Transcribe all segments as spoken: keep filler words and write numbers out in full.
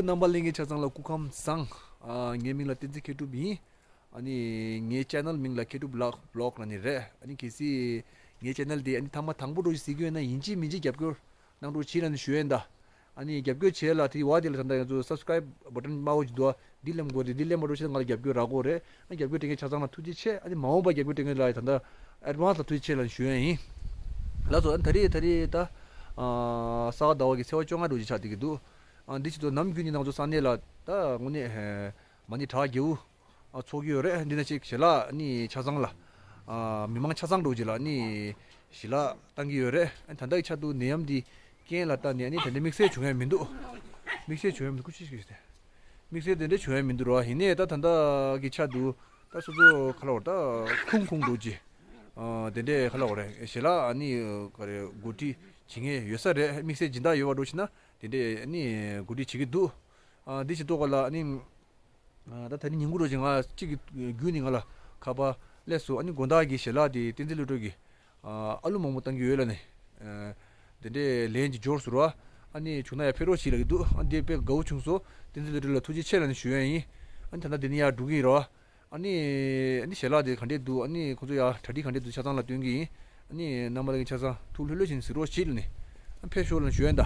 རྣམ་པ་ལྷན་རྒྱས་ཆ་ཚང་ལ་སྐུ་ཁམས་བཟང་། ཨ། ངའི་མིང་ལ་བསྟན་འཛིན་མཁས་གྲུབ་ཡིན། ཨ་ནི་ངའི་ཅེ་ནལ་མིང་ལ་མཁས་གྲུབ་ལགས་བི་ལོག་ལབ་ནི་རེད། ཨ་ནི་གལ་སྲིད་ངའི་ཅེ་ནལ་དེ་ཨ་ནི་ཐེངས་མ་དང་པོ་འདྲ་ཞིག་གཟིགས་ཀྱི་ཡོད་ན་ཡིན་གཅིག་མིན་གཅིག་རྒྱབ་སྐྱོར་གནང་རོགས་བྱེད་ལབ་ནི་ཞུ་ཡས་ཡིན་ད། ཨ་ནི་རྒྱབ་སྐྱོར་བྱེད་ལ་དེ་བ་དེ་ལ་ད་ལྟ་ང་ཚོ་སབ་སི་ཀ་རའིབ་བ་ཊན་དམར་པོ་ཅིག་འདུག་འདི་སླེབས་དགོས་རེད། འདི་སླེབས་མ་འགྲོ་ཕྱིན་ང་ལ་རྒྱབ་སྐྱོར་རག་གི་རེད། ཨ་རྒྱབ་སྐྱོར་སྤྲད་མཁན་ཆ་ཚང་ལ་ཐུགས་རྗེ་ཆེ། ཨ་ནི་མ་འོངས་པ་རྒྱབ་སྐྱོར་སྤྲད་མཁན་ལ་ད་ལྟ་ཨེ་ཌི་ཝན་སི་ལ་ཐུགས་རྗེ་ཆེ་ལབ་ནི་ཞུ་ཡས་ཡིན། ལགས་སོ། ཨ་ནི་ད་རེས་ད་རེས་ད་ཨ་ས་ག་ཟླ་བ་གི་ཚེས་པ་བཅོ་ལྔ་འདྲ་ཅིག་ཆགས་བསྡད་ཀྱི་འདུག་ཨ་འདི་ཆེད་དུ་ནམ་རྒྱུན་ནས་ང་ཚོ་ས་གནས་ལ་ད་དངོས་གནས་མ་ཎི་གྲ་རྒྱས་པོ་ཨ་ཚོགས་ཀྱི་ཡོད་རེད། འདི་ན་ཅིག་ཞལ་ལག་ནི་ཆ་ཚང་ལ་ཨ་མི་མང་ཆ་ཚང་འདྲ་ཅིག་ལ་ནི་ཞལ་ལག་བཏང་གི་ཡོད་རེད། ཨ་ད་ལྟ་གི་ཆར་དུ་ནད་ཡམས་འདི་རྐྱེན་ལ་བལྟས་ནས་ཨ་ནི་དེ་འདྲ་དམིགས་བསལ་བྱུང་ཡ་མི་འདུག་དམིགས་བསལ་བྱུང་ཡ་མི་འདུག་ཁུ་ཆུ་ཞིག་ཞིག་དམིགས་བསལ་དེ་འདྲ་བྱུང་ཡ་མི་འདུག་ར། ཡིན་ནའི་ད་ད་ལྟ་གི་ཆར་དུ་ད་སོ་སོ་ག་ལབ་དགོས་རེད། ད་ཁུངས་ཁུངས་འདྲ་ཅིག་ཨ་དེ་འདྲས་ག་ལབ་དགོས་རེད། ཞལ་ལག་ཨ་ནི་ག་རེ་གོ་སྒྲིག་བྱེད་མཁན་ཡོད་ས་རེད། དམིགས་བསལ་སྦྱིན་བདག་ཡོད་པ་འདྲ་ཅིག་ན་དེ་འདྲས་ཨ་ནི་གོ་སྒྲིག་བྱེད་ཀྱི་འདུག་ཨ་འདི་ཞིག་ཐོག་ལ་ཨ་ནི། ཨ་ད་ད་ནི་ཉིན་གུང་རོ་ཅིག་ང་གཅིག་གི་བརྒྱུད་ནས་ང་ལ་ཁ་པར་སླེབས་སོང་། ཨ་ནི་དགོང་དག་གི་ཞལ་ལག་དེ་བསྟན་འཛིན་བློ་གྲོས་ཀྱིས་ཨ་ཨ་ལུ་མང་པོ་བཏང་གི་ཡོད་ལབ་ནས། ཨ་དེ་འདྲས་ལན་ཅིག་འབྱོར་སོང་ར། ཨ་ནི་བྱུང་ན་ཡང་ཕེབས་རོགས་བྱེད་ལབ་ཀྱི་འདུག་ཨ་འདི་དཔེ་དགའ་བོ་བྱུང་སོང་། བསྟན་འཛིན་བློ་གྲོས་ལ་ཐུགས་རྗེ་ཆེ་ལབ་ནས་ཞུ་ཡ་ཡིན། ཨ་ནི་ད་ལྟ་འདི་ནས་ཡར་འགྲོ་གི་ཡིན་ར། ཨ་ནི། ཨ་ནི་ཞལ་ལག་དེ་ག་འདྲས་འདུག་ཨ་ནི་ཁོང་ཚོ་ཡ་གྲ་སྒྲིག་ག་འདྲས་འདུག་ཆ་ཚང་ལ་སྟོན་གྱི་ཡིན། ཨ་ནི་རྣམ་པ་ལྷན་རྒྱས་ཆ་ཚང་ཐུགས་ལྷོད་ལྷོད་བྱས་ནས་གཟིགས་རོགས་བྱེད་ལབ་ནས། ཨ་ཕེབས་ཤོག་ལབ་ཞུ་ཡ་ཡིན་ད།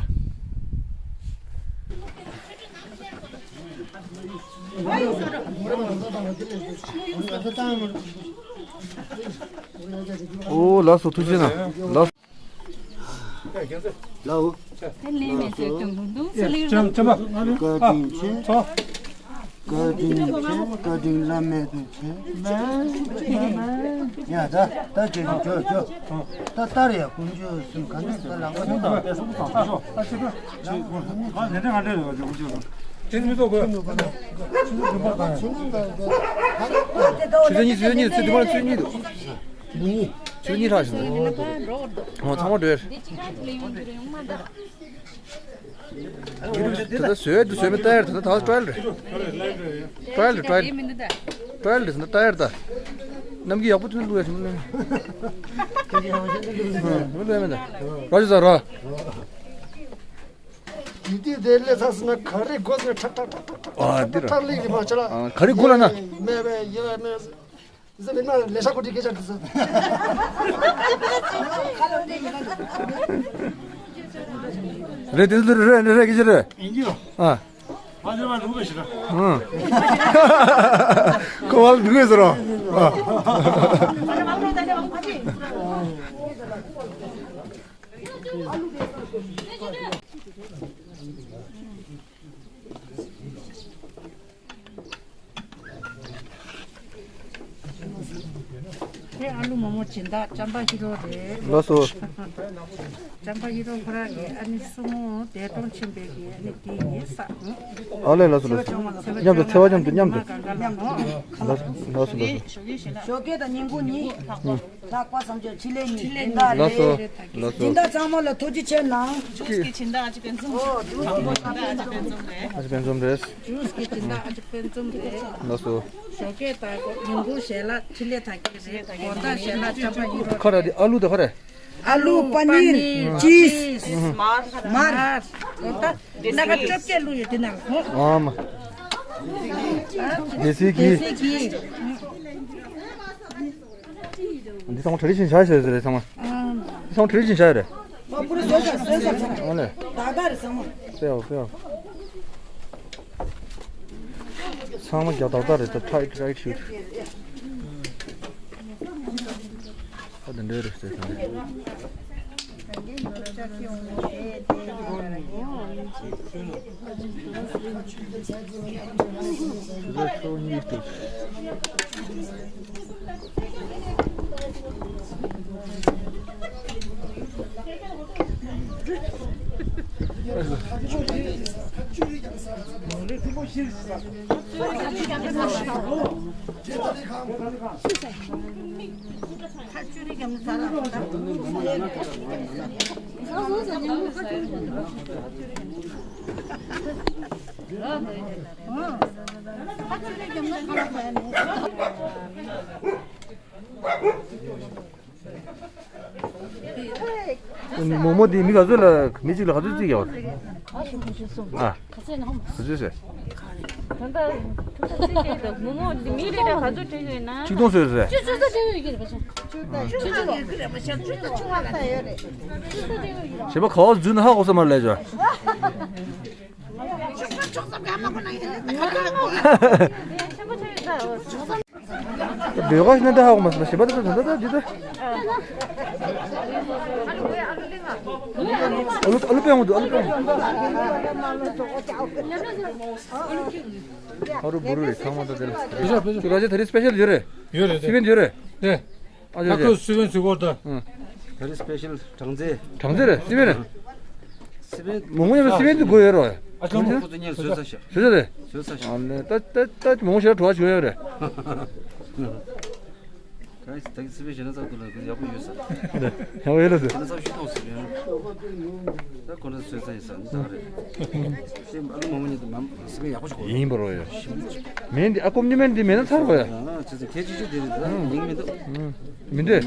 ཨོ་ལགས་སོ། ཐུགས་རྗེ་གནང་། ལགས། ལའོ། བཀའ་དྲིན་ཆེ། བཀའ་དྲིན་ཆེ། བཀའ་དྲིན་བླ་མེད་དུ་ཆེ། ཡ་ད་ད་ཁྱེད་ཚོ་ཇོ་ཇོ། ད་ལྟར་ཡ་ཀུན་སྤྱོད་སུམ་ག་ནས་ད་ལག་པ་ཐུག་ད། ཆུ་ཚོད་གཉིས། ཆུ་ཚོད་གཉིས། ཆུ་ཚོད་གཉིས་འདུག་ཆུ་ཚོད་གཉིས་འདུག་ཆུ་ཚོད་གཉིས་ལྷག་ཞིག་འདུག་ཨོ་ཚང་མ་འགྲོ་ཡ་རེད། ད་ལྟ་བཟོས་འདུག་བཟོས་མེད་ལྟ་ཡ་རེད། ད་ལྟ་ད་ཊ་ཡལ་རེད། ཊ་ཡལ་རེད། ཊ་ཡལ་རེད། ཊ་ཡལ་རེད། ད་ལྟ་ཊ་ཡལ་རེད། ད་གནམ་གྱི་ཡག་པོ་ཐོན་འདུག་ཡ་ཞིག་མི་ལོས་མི་ལོས་མེད་ད། ར་ཅི་ཟ་ར། དེ་དུས་དེ་ལས་ཚ་སི་ན་ག་རེ་དགོས་ཟེར་ཁྲག་ཁྲག་ཁྲག་ཁྲག་ཁྲག་ལིག་རི་མ་ཆ་ལ། ཨ་ག་རེ་དགོས་ལ་ན། མེད་པས་ཡིན་ལ་མེད། ཟེར་མེད་ན་ལས་ཤག་གོ་སྒྲིག་སྐད་ཆ་འདི་ཟེར། རེད་དེ་རེད་རེད་རེད་སྐད་ཆ་རེད། ཡིན་གྱི་ཡོད། ཨ། ང་ཚོ་མ་འགྲོ་གི་ཞིག་ར། ཨང་། ཁོ་བ་ལ་འགྲོ་གི་ཟེར་རོ། ཨ། དེ་ཨ་ལུ་མོ་མོ་སྦྱིན་བདག་ལྕམ་པ་ཧི་རོ་རེད། ལགས་སོ། ལྕམ་པ་ཧི་རོ་ཁོ་རང་གི་ཨ་ནི་སྲུ་མོ་འདས་གྲོངས་ཕྱིན་པའི་གི་ཨ་ནི་དེ་ཡིན་ས། ཨ་ལས་ལགས་སོ་ལགས་སོ། མཉམ་དུ་འཚེ་བ་མཉམ་དུ་མཉམ་དུ། ལགས་སོ་ལགས་སོ་ལགས་སོ། ཞོགས་ཀས་དང་ཉིན་གུང་གཉིས། ལྷག་པ་བསམ་སྤྱོད་ཕྱི་ལས་གཉིས་སྦྱིན་བདག་ལགས་སོ་རེད། ལགས་སོ། སྦྱིན་བདག་ཚང་མ་ལ་ཐུགས་རྗེ་ཆེ་གནང་། ཇུས་ཀྱི་སྦྱིན་བདག་ཨ་ཅེ་དཔལ་འཛོམས། ཨོ་ཇུས་ཀྱི་སྦྱིན་བདག་ཨ་ཅེ་དཔལ་འཛོམས་རེད། ཨ་ཅེ་དཔལ་འཛོམས་རེད། ཇུས་ཀྱི་སྦྱིན་བདག་ཨ་ཅེ་དཔལ་འཛོམས་རེད། ལགས་སོ། ཞོགས་ཀས་དང་ཉིན་གུང་ཞལ་ལག་ཕྱི་ལས་ད་གི་རེད། དགོང་དག་ཞལ་ལག་ལྕམ་པ་ཧི་རོ། ཁ་ར་དེ་ཨ་ལུ་དང་ཁ་ར། ཨ་ལུ་པ་ནིར་ཅིས་མར། དགོང་དག་སྣ་ཁ་བཅོ་བརྒྱད་བླུགས་ཡོད་དེ་ནང་ལ། ཨ་མ། དེ་སི་གི། དེ་སི་གི། འདི་ཚང་མ་ཊ་རེ་ཌི་ཤན་བྱ་ཞེས་ཟེར་རེད་ཚང་མ། ཨ། འདི་ཚང་མ་ཊ་རེ་ཌི་ཤན་བྱ་རེད། མ་པུ་རི་བཟོས་ཚར་བཟོས་ཚར་ཚར། ཨ་ལས། ད་ད་རེད་ཚང་མ། སྤེའོ་སྤེའོ། ཚང་མ་རྒྱ་ད་ད་རེད། ད་ཊའིཊ་ཊའིཊ་ཤུཊ། ད་དེ་འདྲ་རེད་ཟེར་ཚང་མ། མོག་མོག་འདི་མི་ག་ཚོད་ལ་མི་གཅིག་ལ་ག་ཚོད་རྩིས་རྒྱག་པ་རེད། ཨ། ག་ཚོད་ཟེར། ད་ལྟ་ཐུགས་རྗེ་ཆེ། མོག་མོག་འདི་མི་རེ་རེ་ག་ཚོད་སྤྲད་ཀྱི་ཡོད་ན། ཆིག་སྟོང་ཟེར་ཟེར། ཆུ་ཚོད་ཟ་སྤྲད་ཀྱི་ཡོད་ཀྱི་རེད་པ་ཆ། ཆུ་ཚོད་ཆུང་བ་ས་ཡོད་རེད། ཆུ་ཚོད་སྤྲད་ཀྱི་ཡོད་ཀྱི་རེད། གཞན་པ་ག་བ་འཛུལ་ན་ཧ་གོ་ས་མ་རེད་ལས་བྱ། ཆོག་ཆོག་ཆོག་ཆོག་ག་མ་གོ་ན་ཡིན་ལ། ཆེན་པོ་ཆེ་ཡོད་ས། བོད་ཁ་ཤི་ན་ད་ཧ་གོ་མ་སོང་། ཞེ་པ་ད་ད་ད་ད་འདི་ད། ཨ་ལུ་ཨ་ལུ་པེ་འོང་འདུག་ཨ་ལུ་པེ་འོང་འདུག་ཨ་རུ་བུ་རུ་རེད་ཚང་མ་ད་དེ་ལ། ཕེ་ཤ་ཕེ་ཤ། ཁྱོད་ར་ཅི་ད་རེས་སི་པེ་ཤལ་ཡོད་རེད། ཡོད་རེད། སི་པན་ཡོད་རེད། རེད། ཨ་ད་ཅོ་ཅོ། ཁོ་སི་པན་ཟེར་གོ་ད། ཨང་། ད་རེས་སི་པེ་ཤལ་གྲངས་ཚད། གྲངས་ཚད་རེད་སི་པན་རེད། སི་པན། མོག་མོག་ཡིན་པ་སི་པན་དུ་དགོས་ཡོད་རོ། ཨ་ཅོ་མོག་ཁོ་ཚོ་ཉལ་བཟོས་ཚར་ཤག་བཟོས་ཚར་རེད། བཟོས་ཚར་ཤག་ཨ་ལེ་ད་ད་ད་མོག་མོག་ཞེ་དྲག་བྲོ་བ་བྱུང་ཡོད་རེད། ད་ད་གི་སི་པན་ཞེ་ན་ཚག་ཏུ་ལ་གི་ཡག་པོ་ཡོད་ས། ཡག་པོ་ཡོད་ལ་ཟེར། ཞེ་ན་ཚག་ཤུ་ཐོག་ཟེར་ཡོད། ད་ཁོ་ན་བཟོས་ཚར་ཡིན་ས་ནི་ད་རེད། སེམས་ཨ་ལུ་མང་པོ་ཉིད་དུ་མ་སེམས་ཡག་པོ་ཞིག་གོ། ཡིན་པ་རོ་ཡ། མེད་འདི་ཨ་ཀོམ་ནི་མེད་འདི་མེད་ན་ཚར་བ་ཡ། ཨ་ཅི་ཟེར་ཁྱེད་ཅི་ཅི་དེ་རེད་ད་ཡིན་མི་འདུག་མི་འདུག་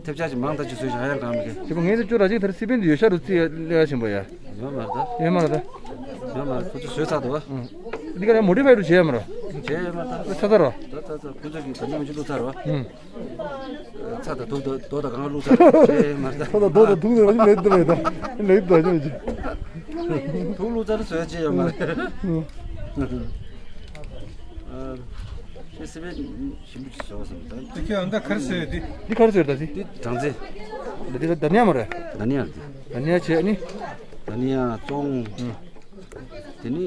ཐེབས་ཆག་ཅིག་མང་ད་ཅི་བཟོས་ཤག་ཧ་ཡང་གང་མི་ཁེ། ཞེ་པོ་ངས་ཚོ་ཅོ་ར་ཅིག་ད་རེས་སི་པན་འདི་ཡོད་ཤ་རུ་རྩི་ལེ་ཡ་ཆེན་པོ་ཡ། ཡོད་མ་རེད་ད། ཡོད་མ་རེད་ད། ཡོད་མ་རེད་ཁོ་ཚོ་བཟོས་ཚར་འདུག་བ། འདི་ག་ལ་མོ་ཌི་ཕའི་རུ་བྱས་ཡོད་མ་རེད། བྱས་ཡོད་མ་རེད་ད། ཚ་ཚ་རོ། ད་ད་ད་ཁོ་ཚོ་གི་ད་ཉི་མ་ཅི་ལུག་ཚར་བ། ཚ་དང་དུག་དང་རྡོ་དང་གང་བླུགས་ཚར་ཅེས་མ་ཚ། ཚ་དང་རྡོ་དང་དུག་དང་རང་ལས་དུ་མེད་དང་ལས་དུ་ཅི་མི་ཅི། དུག་བླུགས་ཚར་ཟོས་ཅེས་ཡོད་མ་རེད། ཨ་ཁྱེད་སི་པན་ཞིམ་པོ་ཅིག་བཟོ་བསམ་ད། དེ་ཁྱོད་ཨ་མདའ་ག་རེ་ཟོས་ཡོད་དེ། འདི་ག་རེ་ཟོས་ཡོད་ད་ཅི། འདི་གྲངས་ཚད། འདི་འདི་ལ་དཱ་ནི་ཡ་མ་རེད། དཱ་ནི་ཡ་རེད། དཱ་ནི་ཡ་བྱས་ནི། དཱ་ནི་ཡ་བཙོང་། དེ་ནི།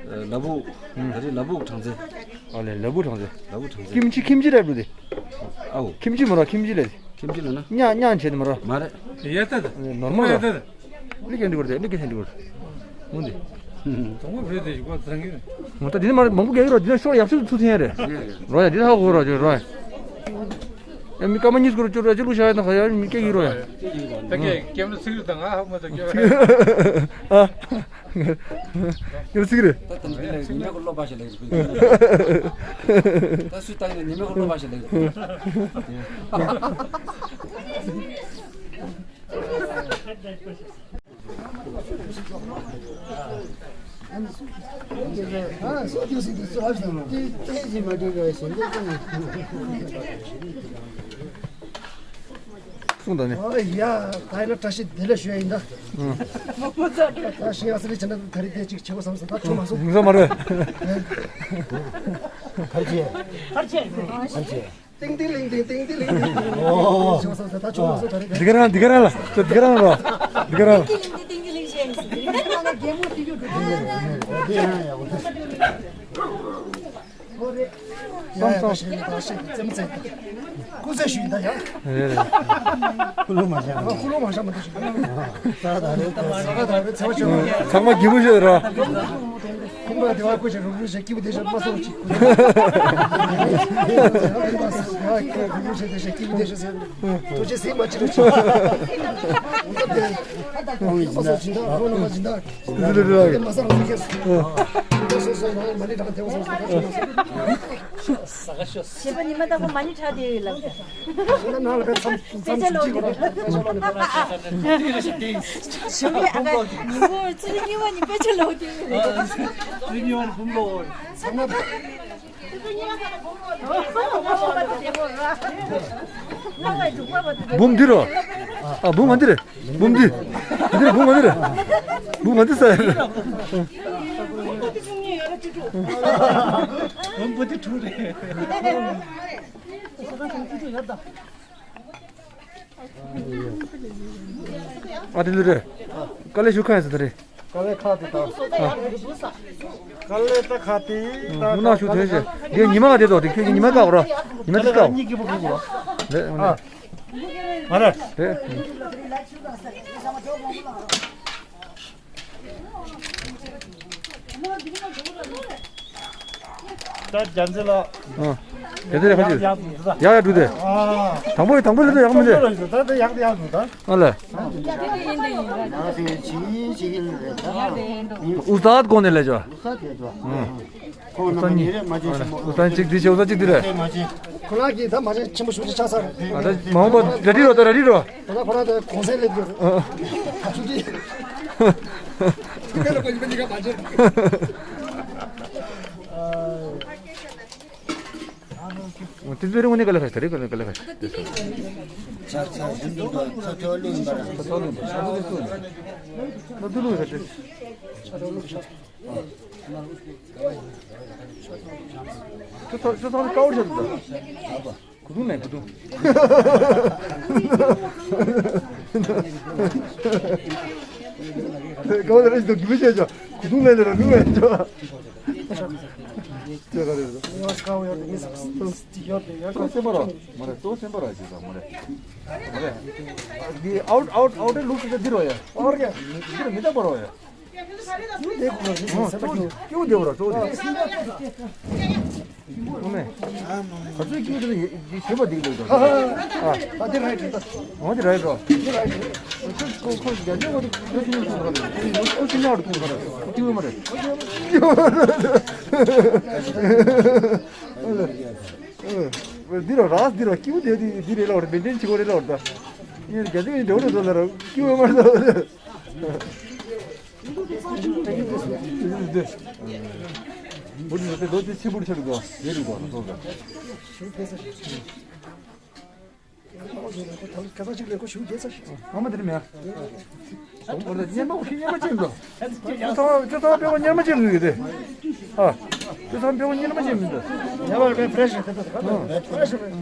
ལ་ཕུག་ད་རེས་ལ་ཕུག་གྲངས་ཚད། ཨ་ལས་ལ་ཕུག་གྲངས་ཚད། ལ་ཕུག་གྲངས་ཚད། ཁིམ་ཆི་ཁིམ་ཆི་རེད་འདུག་དེ། ཨའོ། ཁིམ་ཆི་མོ་ར་ཁིམ་ཆི་ལས། ཁིམ་ཆི་ལ་ན། ཉ་ཉ་བྱེད་དེ་མོ་ར། མ་རེད། ཡ་ད་ད། ནོར་མལ་ཡ་ད་ད། ལི་ཀན་འདི་བར་དེ་ལི་ཀན་འདི་བར། མུ་འདི། དང་པོ་བོད་དེ་ཞིག་པ་ཚང་གི། མོ་ད་འདི་ནི་མ་མང་པོ་རྒྱག་གི་རོ་འདི་ན་ཤོག་ཡག་ཤོས་ཚུ་ཐེན་རེད། རོ་ཡ་འདི་ཧ་གོ་རོ་ཅོ་རོ་ཡ། ཡ་མི་ཀ་མ་གཉིས་སྐོར་ཅོ་རོ་ཅོ་ལུ་ཤ་ཡ་ན་ཁ་ཡ་མི་སྐད་གི་རོ་ཡ། ད་ཀྱེ་ཀེམ་ར་ཚིག་རུ་དང་ང་ཧ་མ་ད་ཀྱེ། ཨ། ཡོད་ཚིག་རེད། ད་དམ་པའི་ལས་ཉི་མའི་གོ་ལོ་པ་ཞིག་ལས། ད་སུས་བཏང་ནས་ཉི་མའི་གོ་ལོ་པ་ཞིག་ལས། གསུངས་དང་ནི། ཨོ་ཡ། ད་ཡིན་ན་བཀྲ་ཤིས་བདེ་ལེགས་ཞུ་ཡ་ཡིན་ད། ཨང་། ད་ཤི་ཡ་སི་རི་བྱས་ན་ད་རེས་དེ་གཅིག་བྱེད་དགོས་བསམ་སོང་ད་ཆོག་མ་སོང་། ཡིན་ས་མ་རེད། གར་བྱེད། གར་བྱེད། གར་བྱེད། ཏིང་ཏིང་ལིང་ཏིང་ཏིང་ཏིང་ལིང་ཏིང་། ཨོ། ཆོག་མ་སོང་ད་ཆོག་མ་སོང་ད་རེད། འདི་ག་རང་འདི་ག་རང་ལ་ཚོ་འདི་ག་རང་རོ། འདི་ག་རང་ལ། ཏིང་ཏིང་ཏིང་ཏིང་ལིང་བྱེད་ཡིན་སི། ཚང་མ་སྐུ་ཚེ་ཞུ་ཡིན་ད་ཡ། རེད་རེད། ཁུ་ལུ་མ་བཞག་ཨ་ཁུ་ལུ་མ་བཞག་མ་གཏོགས་ཞུ་གི། ད་ད་རེད་ད་ད་ད་རེད་ཚེ་བ་ཆོད་པ། ཚང་མ་སྐྱིད་པོ་ཞིག་ར། ཁྱིམ་པ་དེ་བ་ཁུ་ཞིག་རུབ་རུབ་ཞིག་སྐྱིད་པོ་དེ་ཞིག་མ་སོང་ཅིག་ཁུ་ལུ་ཞིག་དེ་ཞིག་སྐྱིད་པོ་དེ་ཞིག་ཟེར། ཐུགས་རྗེ་སེམས་མ་ཅི་རུ་ཆེ། ཁོང་གི་སྦྱིན་བདག་ཁོང་རྣམ་པ་སྦྱིན་བདག་ཟི་ལི་ལི་ལགས། མ་ས་རང་ཟི་ཁེ་སོ་སོ་སོ་ཡང་མ་ནི་དྲག་དེ་བ་སོང་སོ་ད་ཆོག་མ་སོང་། ཞེས་པ་ཉི་མ་ལྟ་བུ་མ་ནི་ཆགས་དེ་ཡོད་ལགས། ན་ན་ལ་ཚམ་ཚམ་ཚམ་ཅིག་གོ་ཞོ་ཡ་ཨ་ཉི་མོ་ཙི་ཉི་མ་ནི་དཔེ་ཆ་ལོ་དེ་ཡོད། ཙི་ཉི་མ་ནི་བུམ་ལོ། ཚང་མ། འབུམ་འདི་རོ། ཨ་འབུམ་ང་འདི་རེད། འབུམ་འདི། འདི་རེད་འབུམ་ང་འདི་རེད། འབུམ་ང་འདི་ས་རེད། འབུམ་པོ་འདི་དྲུག་རེད། ཨ་དེ་འདི་རེད། དཀའ་ལས་ཞུ་ཁ་ཡིན་ས་དེ་རེད། དཀའ་ལས་ཁག་དེ་དང་། ཨ། དཀའ་ལས་ད་ཁག་དེ་ད། མུ་ན་ཞུ་དོན་ཞེ། འདི་ཉི་མ་དེ་ཏོ་དེ་ཁྱོད་ཀྱི་ཉི་མ་བཀག་རོ། ཉི་མ་དེ་བཀག་གཉིས་ཀྱི་བུ་གུ་རོ། ལེ། ཨ། མ་རེད། ལེ། ད་རྒྱལ་མཚན་ལགས། ཨ། རྒྱལ་མཚན་ལགས་ཁ་ཅིག་ཡག་ཡག་འགྲོ་དེ། ཨ། དང་པོ་དང་པོ་ལས་ད་ཡག་མི་འདུག་ད་ད་ཡག་ད་ཡག་འདུག་ད། ཨ་ལེ། ཨུ་སྟཱད་དགོངས་ནས་ལས་ཅོ། ཨུ་སྟཱད་དེ་ཅོ། ཨ། ཨོ་ན་མ་ཉེ་རེད་མ་ཅན་ཆེན་མོ། ཨོ་ད་གཅིག་འདི་བྱེད། ཨོ་ད་གཅིག་འདི་རེད། མ་ཅན། ཁོ་རང་གིས་ད་མ་ཅན་ཆེན་པོ་ཞུ་ཏེ་ཆགས་ས་རེད། ཨ་ད་མ་འོངས་པ་ར་རི་རོ། ད་ར་རི་རོ། ད་ལྟ་ཁོ་རང་ད་གོང་ས་ལེབ་ཡོད་རེད། ཨ་ཨ། ད་ཚུ་དེ། དེ་ག་ལ་གོ་ཡིན་པ་འདི་ག་མ་ཅན། ཨོ་དེ་ཚོ་རིང་ངོ་ནས་ག་ལ་ཁ་ཤས་རེད། ག་ལ་ག་ལ་ཁ་ཤས། ཚ་ཚ་ཡིན་འདུག་ད་ཚ་ཚ་ལུག་ཡིན་པ་ར། ཚ་ཚ་ལུག་ཡིན་པ་ར། ཚ་ཚ་ལུག་ཡིན་པ་ར། ཚ་ཚ་ལུག་ཡིན་པ་ར། ཁྱོད་ཚོ་ཁྱོད་ཚོ་ཀའོ་བྱེད་འདུག་གུ་དུང་ལེན་གུ་དུང་། ཀའོ་ལེན་རེད་འདུག་གུ་བྱེད་ཆོག་གུ་དུང་ལེན་ལེན་ར་ནུ་ལེན་ཆོག་ཅེས་ག་རེ་རེད། ངོ་ཤེས་ཀའོ་ཡོད་ངེས་སུ་ཡོད་དེ་ཡོད་ཀའོ། ཚོ་སེམས་པ་རོ། མ་རེད་ཚོ་སེམས་པ་རོ་ཡ་ཅེས་མ་རེད། མ་རེད། འདི་ཨའུཊ་ཨའུཊ་ཨའུཊ་ལུག་ཟེར་འདི་རོ་ཡ། ཨོ་རྒྱ། འདི་རོ་མི་ད་པ་རོ་ཡ། ཡུ་དེ་གོ་ར་ཡུ་དེ་སེམས་པ་ཡུ། ཡུ་དེ་བ་ར་ཚོ་དེ། ཨོ་མེ། ག་ཚོད་ཀྱུ་དེ་ཡི་ཞེས་པ་འདི་ལོས་དོ། ཨ་དེ་ར་ཡི་ད། ཨོ་དེ་ར་ཡི་རོ། དེ་ར་ཡི་ཁོ་ཁོ་རྒྱ་ནག་གོ་དེ་ཁོ་ཤི་ཉོ་ཐུང་ཁ་ར། ཁོ་ཤི་ཉོ་ཐུང་ཁ་ར། ཁོ་ཏི་བ་མ་རེད། འདི་ར་ར་འདི་ར་ཀྱུ་དེ་འདི་འདི་རེ་ལོ་རེ་མེན་ཏེན་ཆི་གོ་རེ་ལོ་རེ་ད། ཡིན་རྒྱ་དེ་འདྲ་བོ་རེ་ཚོ་ལ་ར་ཀྱུ་བ་མ་རེད། བུ་དེ་ལོ་དེ་ཆེ་བུ་ཆེ་རུ་འགྲོ། ཡེ་རུ་འགྲོ་ལ་སོང་ཙང་། ཁ་སང་ཅིག་ལས་ཁོ་ཞུ་རྒྱལ་ས་ཞིག་ཨ་མ་དེ་རིང་མེད། ཨོ་རེད་གཉེར་མ་ཁོ་ཤི་གཉེར་མ་ཅན་འདུག་ཁྱོད་ཚང་ཁྱོད་ཚང་དཔེ་བ་གཉེར་མ་ཅན་འདུག་གི་དེ། ཨ། ཁྱོད་ཚང་དཔེ་བ་གཉེར་མ་ཅན་མི་འདུག་ཉལ་བར་དཔེ་ཕྲེ་ཤི་དེ་ཚོ་ཁ་ཐོག་ཕྲེ་ཤི་རེད།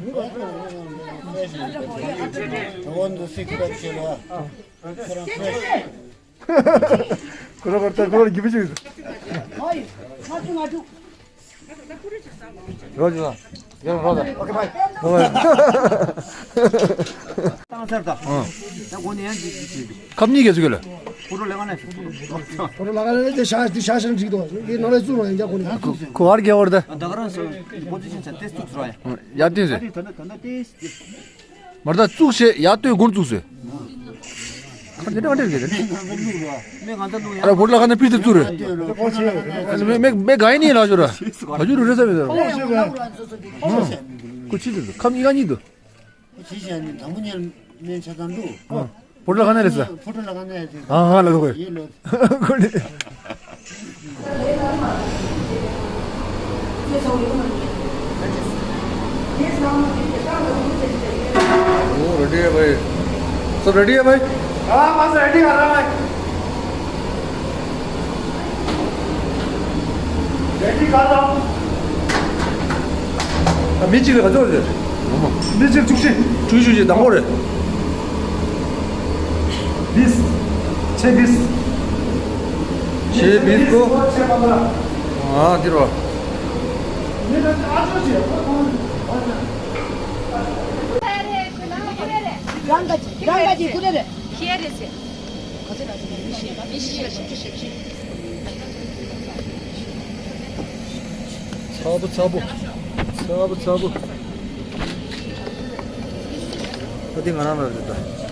ཁོ་རང་ཁོ་རང་རྒྱུ་བ་ཅིག་ཡོད། ཨོའི། ང་ཚོ་ང་ཚོ། རོགས་ཅིག་ཡང་རོགས་དང་། ཨོ་ཁེ་བྷའི། ཨོ་བྷའི། བཏང་ཚར་དང་། ཨང་། ད་གོ་ནས་ཡང་ཅིག་ཅིག་བྱེད་དུ། ཁབ་གཉིས་ཀྱི་ཟིག་ལ། ཕོ་ཊོ་ལས་ཀ་ནས་ཕོ་ཊོ་ལས་ཀ་ནས་དེ་ཤ་དེ་ཤ་ཤ་འགྲིག་དོ། དེ་ནང་ལ་བཙུགས་རོགས་ཡང་རྒྱ་གོ་ནས། ཁོ་ཁོ་བར་རྒྱ་བར་ད། ད་ག་རང་སོ་པོ་ཛི་ཤན་ཆ་ཏེ་བཙུགས་རོགས་ཡ། ཡར་བཏིང་ཟེར། ད་ད་ད་ད་ཏེ། མར་ད་བཙུགས་བྱས་ཡར་ལྟོས་སྒོར་བཙུགས་ཟེར། ཁ་འདི་འདྲ་ག་འདྲ་གི་རེད། མེ་ང་ད་ལུ་ཡ། ཨ་ར་བོར་ལ་ཁ་ན་ཕིར་དུ་བཙུགས་རེད། མེ་མེ་མེ་ག་ཡིན་ནི་ལ་ཞོ་ར། ག་ཞུ་རུ་རེ་ས་མེད་ཟེར། ཁོ་ཕྱི་དུ་ཁམ་གཉིས་ཀ་གཉིས་དུ། ཁོ་ཕྱི་བྱས་ནི་དང་པོ་ཉེར་མེད་ཆ་ཚང་འདུག་ཕོ་བྲང་ཁ་ན་རེད་ས། ཕོ་བྲང་ཁ་ན་རེད། ཨ་ཧ་ལ་ཐོག་གི། ཡེ་ལོ། ཁོ་ནི། वो रेडी है भाई। सब रेडी है भाई। हाँ बस रेडी कर रहा है। रेडी कर रहा हूँ। ཨ་མི་གཅིག་ལ་ག་ཚོད་རེད། མི་གཅིག་བཅུ་བཞི། བཅུ་བཞི་བཅུ་བཞི་དང་པོ་རེད། ཕིས། ཆེ་ཕིས། ཆེ་ཕིས་གོ། ཆེ་པ་ལ། ཨ་འདི་རོ། རང་ག་ཅི་རང་ག་ཅི་ཀུ་རེ་རེད། ཁྱེད་རེད་ཟེར། ཚ་པོ་ཚ་པོ། ཚ་པོ་ཚ་པོ། ད་འདི་ང་རང་ལ་རེད་ད།